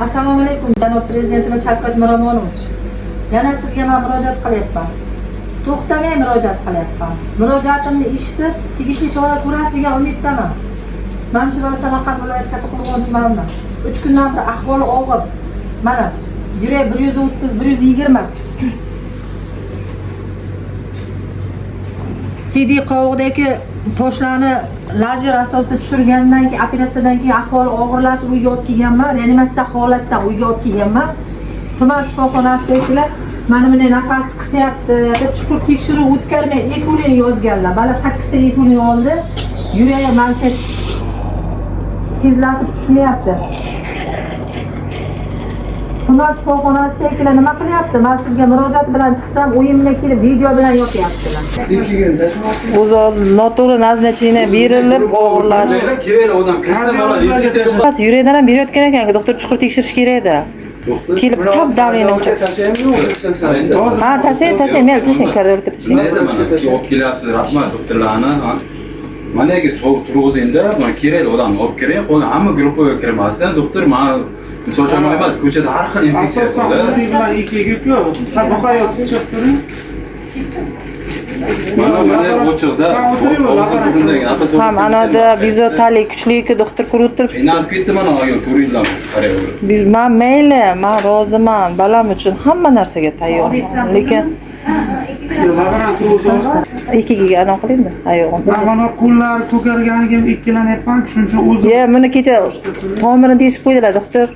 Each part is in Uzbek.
Assalomu alaykum, janob prezidentimiz Shavkat Miromonovich. Yana sizga men murojaat qilyapman. To'xtamay murojaat qilyapman. Murojaatimni eshitib, tegishli chora ko'rasiz degan umiddaman. Mana shu bola Samarqand viloyati Kattaqo'rg'on tumanida 3 kundan beri ahvoli og'ir. Mana yurak 130, 120. CD qovug'idagi toshlarni lazer asosida tushirgandan keyin, operatsiyadan keyin ahvoli og'irlashib uyga olib kelganman. Reanimatsiya holatda uyga olib kelganman. Tuman shifoxonasidagilar mana bunday nafas qisyapti deb chuqur tekshiruv o'tkazmay efulin yozganlar. Bola 8 ta efulin oldi. Yuragi mana shu tezlashib tushmayapti. Tuman shifoxonasidagilar nima qilyapti? Men sizga murojaat bilan chiqsam, uyimga kelib video bilan yopyaptilar. O'zi hozir noto'g'ri назначение berilib og'irlashib. Kerakli odam kirsa, mana infeksiya. Yurakdan ham berayotgan ekan, doktor chuqur tekshirish kerak edi. Kelib tap давление o'chib. Ha, tashlang, tashlang, mayli, tashlang, kardiologga tashlang. Nima mana olib kelyapsiz, rahmat doktorlarni. Mana agar turg'izingda, mana kerakli odamni olib kiring, qolgan hamma gruppaga kirmasin, doktor. Mana misol uchun emas, ko'chada har xil infeksiya Asosan bor. o'zing bilan ikkiga ku. Ha, boqayapsiz, chiqib turing. Mana ochiqda og'zi burundagi nafas Ham anada bizotalik kuchli doktor ko'rib turibsiz. Qiynalib ketdi mana ayol, ko'ringlar, qarang. Biz man mayli, man roziman, balam uchun hamma narsaga tayyorman. Lekin Laborant turg'izib. ikkiga anaqa qilingda, ayog'im. Man mana qo'llari ko'karganiga ham ikkilanyapman, shuning uchun o'zim. Ya, buni kecha tomirini teshib qo'ydilar, doktor.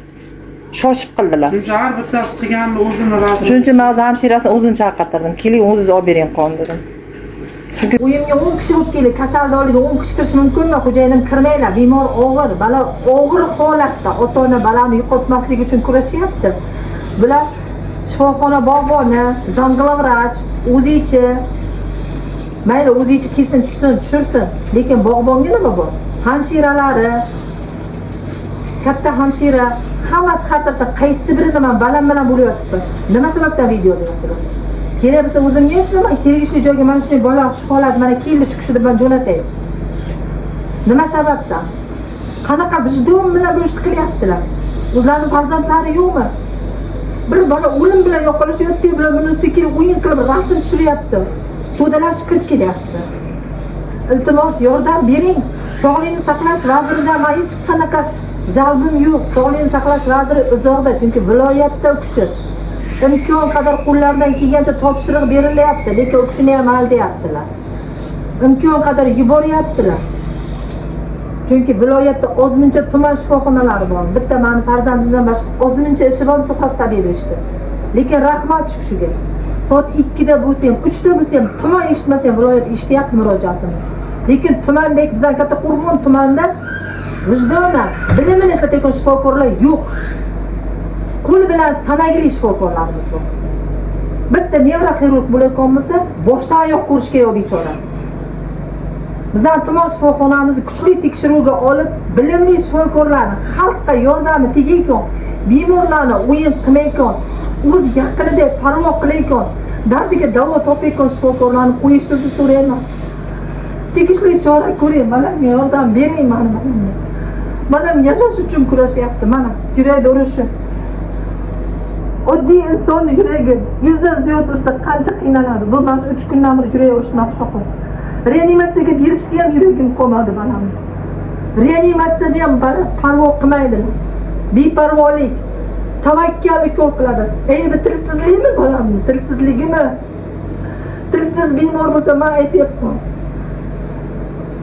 Shoshib qildilar. Shuning uchun har bittasi qilganini o'zini rasm. Shuning uchun men hozir hamshirasini o'zini chaqirtirdim. Keling, o'zingiz olib bering qon dedim. Chunki uyimga 10 kishi bo'lib keldi, kasalni oldiga 10 kishi kirishi mumkinmi? Xo'jayinim kirmanglar, bemor og'ir, bola og'ir holatda, ota-ona bolani yo'qotmaslik uchun kurashyapti. Bular shifoxona bog'boni, замглавврач, o'zichi, mayli o'zichi kelsin, tushsin, tushirsin, lekin bog'bonga nima bor? Hamshiralari, katta hamshira, hammasi xatarda. Qaysi birini man balam bilan bo'lyapti? Nima sababdan video deyaptilar? Kerak bo'lsa o'zimga aytsin, tegishli joyga mana shunday bola shu holat mana keldi shu kishi deb man jo'natay. Nima sababdan? Qanaqa vijdon bilan bu ishni qilyaptilar? O'zlarini farzandlari yo'qmi? Bir bola o'lim bilan yoqalashayotgan bilan buni ustiga kelib o'yin qilib rasm tushiryapti. To'dalashib kirib kelyapti. Iltimos, yordam bering. Sog'liqni saqlash vaziridan man hech qanaqa jalbim yo'q. Sog'liqni saqlash vaziri uzoqda, chunki viloyatda u kishi. Imkon qadar qo'llaridan kelgancha topshiriq berilyapti, lekin u kishini ham aldayaptilar. Imkon qadar yuboryaptilar. Chunki viloyatda ozmuncha tuman shifoxonalari bor. Bitta mani farzandimdan boshqa ozmuncha ishi bor Suhrob Sabidovichda. Lekin rahmat shu kishiga. Soat 2 da bo'lsa ham, 3 da bo'lsa ham, tuman eshitmasa ham viloyat eshityapti murojaatimni. Lekin tumandek bizlar Kattaqo'rg'on tumanida vijdonan bilimini ishlatayotgan shifokorlar yo'q. Qo'l bilan sanagili shifokorlarimiz bor. Bitta nevroxirurg bo'layotgan bo'lsa, boshdan oyoq ko'rish kerak u bechora. Bizlar tuman shifoxonamizni kuchli tekshiruvga olib, bilimli shifokorlarni xalqqa yordami tegayotgan, bemorlarni o'yin qilmayotgan, o'z yaqinidek parvo qilayotgan, dardiga davo topayotgan shifokorlarni qo'yishni so'rayman. Tegishli chora ko'ring, balamga yordam bering mani balamga. Balam yashash uchun kurashyapti, mana yurakda urishi. Oddiy insonni yuragi 100 dan ziyod ursa qancha qiynaladi. Bu mana shu 3 kundan beri yurak urishni shuqim. Reanimatsiyaga berishga ham yuragim qolmadi balamni. Reanimatsiyada ham bola parvo qilmaydilar. Beparvolik, tavakkal ukol qiladi. Ey, bu tilsizlikmi bolamni? Tilsizligimi? Tilsiz bemor bo'lsa men aytyapman.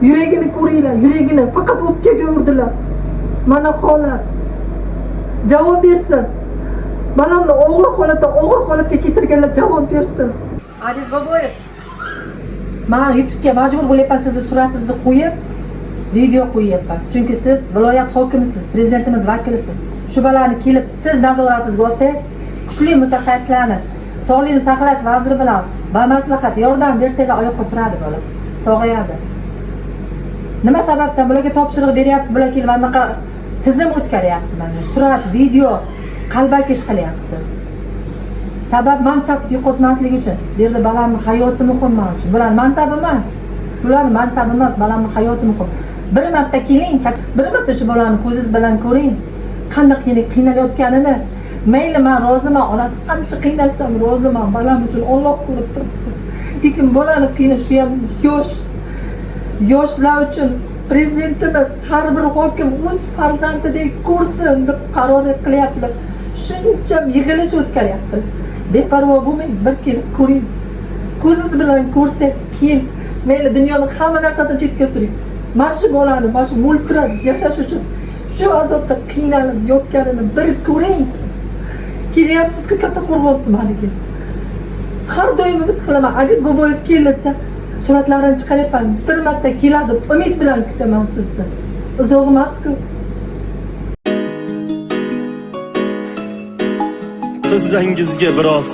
Yuragini ko'ringlar, yuragini faqat o'pkaga urdilar. Mana holat. Javob bersin. Balamni og'ir holatda og'ir holatga keltirganlar javob bersin. Aziz Boboyev, man YouTube'ga majbur bo'lyapman sizni suratingizni qo'yib video qo'yyapman. Chunki siz viloyat hokimisiz, prezidentimiz vakilisiz. Shu bolani kelib siz nazoratingizga olsangiz, kuchli mutaxassislarni Sog'liqni saqlash vaziri bilan bamaslahat yordam bersanglar oyoqqa turadi bola. Sog'ayadi. Nima sababdan bularga topshiriq beryapsiz, bular kelib anaqa tizim o'tkaryapti mana. Surat, video qalbaki ish qilyapti. Sabab mansabni yo'qotmaslik uchun. Bu yerda balamni hayoti muhim man uchun. Bularni mansabi emas. Bularni mansabi emas, balamni hayoti muhim. Bir marta keling, bir marta shu bolani ko'zingiz bilan ko'ring. Qanday qiynalayotganini. Mayli, man roziman, onasi qancha qiynalsam roziman, bolam uchun, Olloh ko'rib turibdi. Lekin bolani qiynash, shu ham yosh. Yoshlar uchun prezidentimiz har bir hokim o'z farzandidek ko'rsin deb qaror qilyaptilar. Shuncha yig'ilish o'tkazyaptilar. Beparvo bo'lmang, bir kelib ko'ring. Ko'zingiz bilan ko'rsangiz, keyin mayli, dunyoni hamma narsasini chetga suring. Mana shu bolani, mana shu mo'ltirab yashash uchun shu azobda qiynalib yotganini bir ko'ring. Kelyapsiz-ku Kattaqo'rg'on tumaniga. Har doim umid qilaman, Aziz Boboyev keldi desa, suratlarini chiqaryapman. Bir marta keladi deb umid bilan kutaman sizni. Uzoq emas-ku. Tizzangizga biroz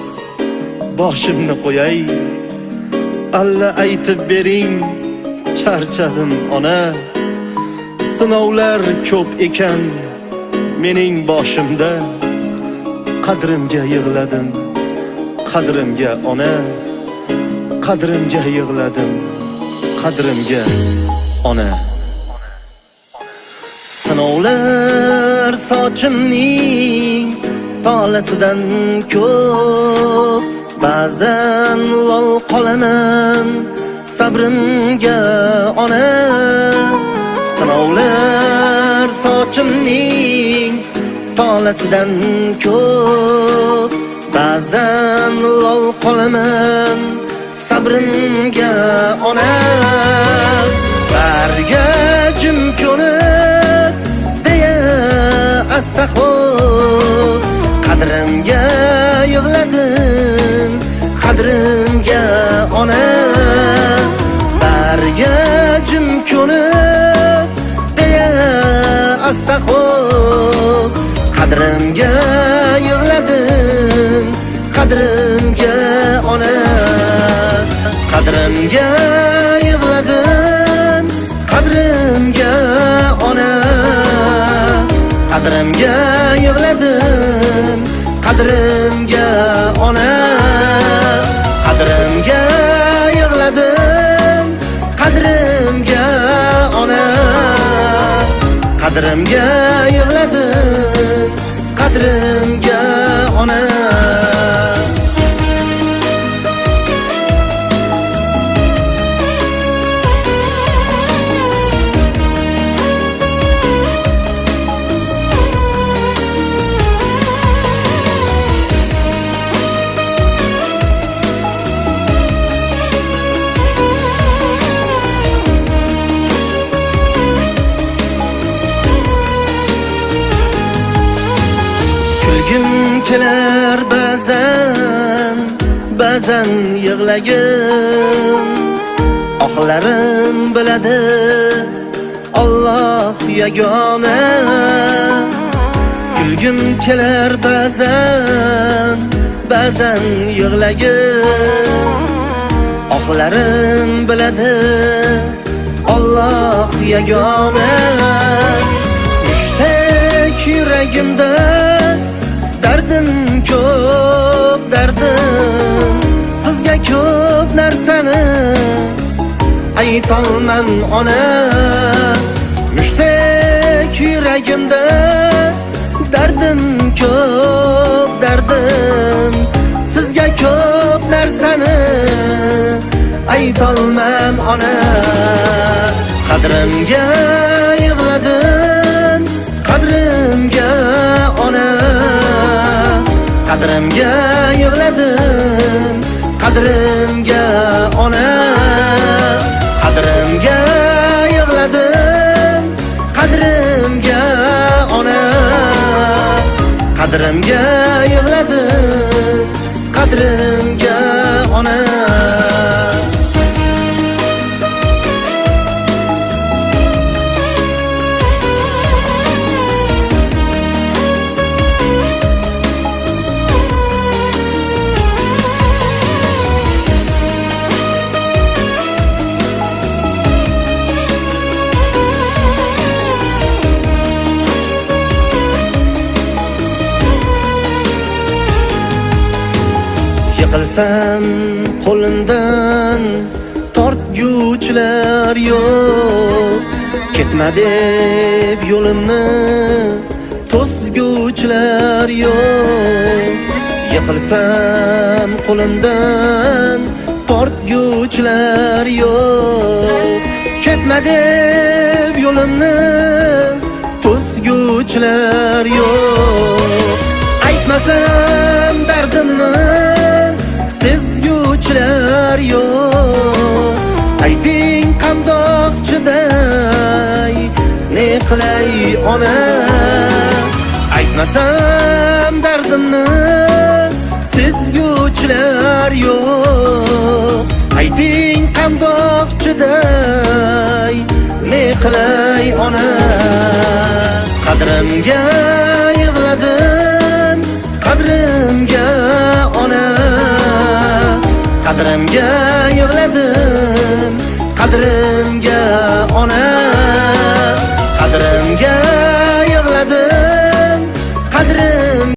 boshimni qo'yay. Alla aytib bering, charchadim, ona. Sinovlar ko'p ekan mening boshimda. Qadrimga yig'ladim, qadrimga, ona. Qadrimga yig'ladim, qadrimga, ona. Sinovlar sochimning tolasidan ko'p. Ba'zan lol qolaman sabrimga, ona. Sinovlar sochimning tolasidan ko'p. Ba'zan lol qolaman sabrimga, ona. Barga jim ko'nib deya asta xo'p. Qadrimga yig'ladim, qadrimga, ona. Barga jim ko'nib deya asta xo'p. Qadrimga yig'ladim, qadrimga, ona. Qadrimga yig'ladim, qadrimga, ona. Qadrimga yig'ladim, qadrimga, ona. Qadrimga yig'ladim, qadrimga, ona. Qadrimga yig'ladim, qadrimga, ona. Kulgim kelar ba'zan, ba'zan yig'lagim. Ohlarim biladi Alloh yagona. Kulgim kelar ba'zan, ba'zan yig'lagim. Ohlarim biladi Alloh yagona. Mushtdek yuragimda dardim ko'p, dardim. Sizga ko'p narsani aytolmam, ona. Mushtdek yuragimda dardim ko'p, dardim. Sizga ko'p narsani aytolmam, ona. Qadrimga yig'ladim, qadrimga, ona. Qadrimga yig'ladim, qadrimga, ona. Qadrimga yig'ladim, qadrimga, ona. Qadrimga yig'ladim, qadrimga, ona. Yiqilsam qo'limdan tortguvchilar yo'q. Ketma deb yo'limni to'sgan Sezguvchilar yo'q. Yiqilsam qo'limdan tortguvchilar yo'q. Ketma deb yo'limni to'sguvchilar yo'q. Aytmasam dardimni sezguvchilar yo'q. Ayting, qandoq chiday, ne qilay, ona? Aytmasam dardimni sezguvchilar yo'q. Ayting, qandoq chiday, ne qilay, ona? Qadrimga yig'ladim, qabrimga, ona. Qadrimga yig'ladim, qadrimga.